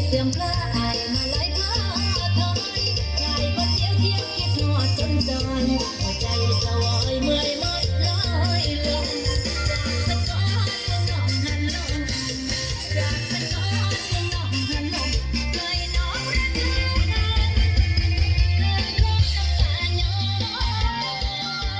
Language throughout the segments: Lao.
ເສື່ອມລາອ້າຍມາໄຫຼພໍຖອຍ ກາຍບໍ່ຈຽວຈຽວຄິດຮອດຈົນຈ່ອຍ ຫົວໃຈສະຫວອຍເມື່ອຍໝົດລອຍລົງ ຈາກສະກອນເມືອງນອກຫັນລົງ ຈາກສະກອນເມືອງນອກຫັນລົງ ເຄີຍນອກຮັກເລີຍນານ ເຄີຍພົບນ້ຳຕາຍ້ອຍ.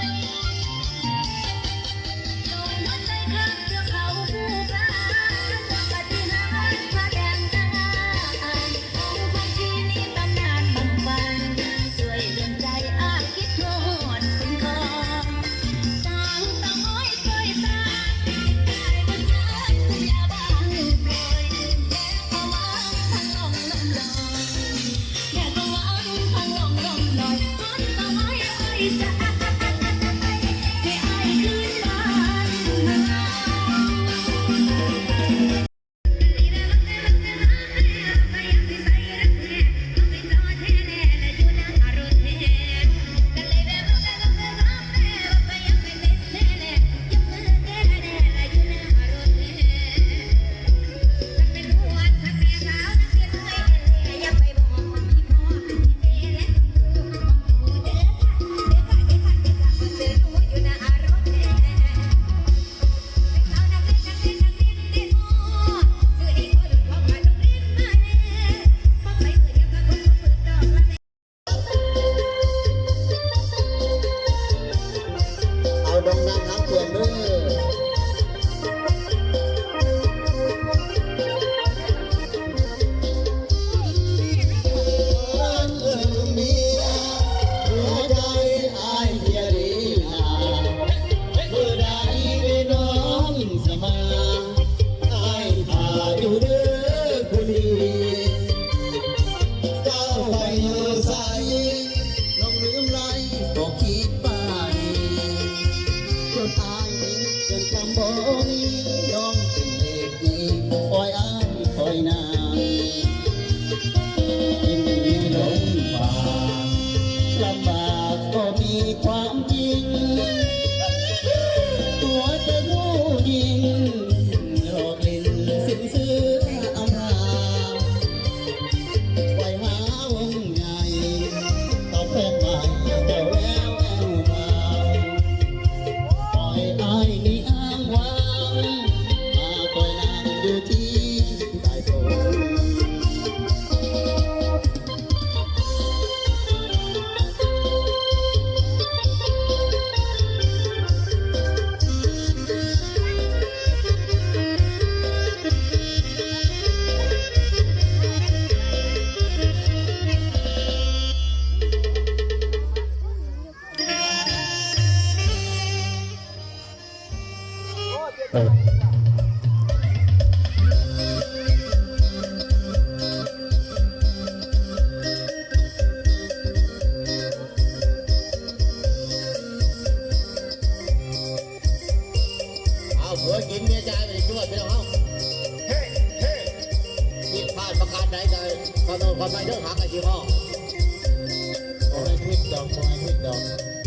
ເອົາດອງນ້ຳນ້ຳເພື່ອນເດີ. ເອີ ເອົາ ຜົວກິນເມຍຈ່າຍ ໄປຕົວະ ພີ່ນ້ອງເຮົາ ເຮ ເຮ ຜິດພາດປະການໃດກໍຂໍໂທດຂໍອະໄພເດີ ຫາກະຊິເວົ້າ ບໍ່ໃຫ້ຜິດດອກ ບໍ່ໃຫ້ຜິດດອກ.